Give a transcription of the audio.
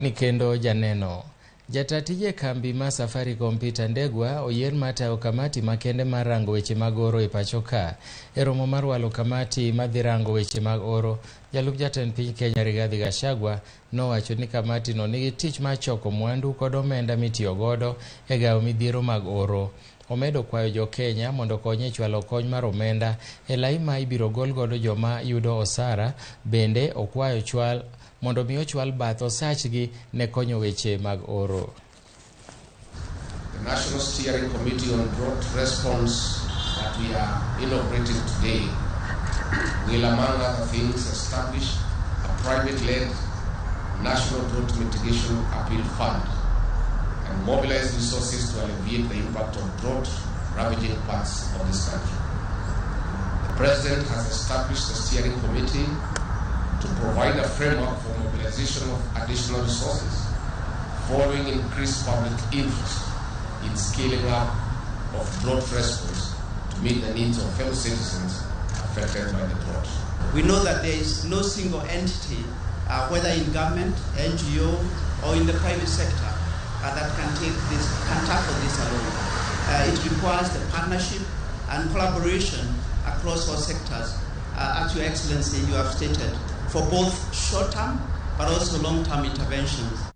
Ni kendo janeno. Jata tije kambi ma Safaricom Peter Ndegwa oyier mar tayo kamati makende mar rango weche mag oro e pacho ka. E romo mar walo kamati madhi rango weche mag oro, jalup jatend piny Kenya Rigathi Gachagua nowacho ni kamati no nigi tich mar choko mwandu kod omenda mitiyo godo e gayo midhiero mag oro. Omedo kwayo jo Kenya mondo okony e chwalo kony mar omenda e lai ma ibiro gol godo joma yudo osara, bende okwayo chwal mondo mi ochwal bath osachgi ne konyo weche mag oro. The National Steering Committee on Drought Response that we are inaugurating today will, among other things, establish a private-led National Drought Mitigation Appeal Fund and mobilize resources to alleviate the impact of drought ravaging parts of this country. The President has established a steering committee to provide a framework for mobilization of additional resources following increased public interest in scaling up of drought response to meet the needs of fellow citizens affected by the drought. We know that there is no single entity, whether in government, NGO, or in the private sector, that can take this, can tackle this alone. It requires the partnership and collaboration across all sectors, as Your Excellency, you have stated, for both short-term but also long-term interventions.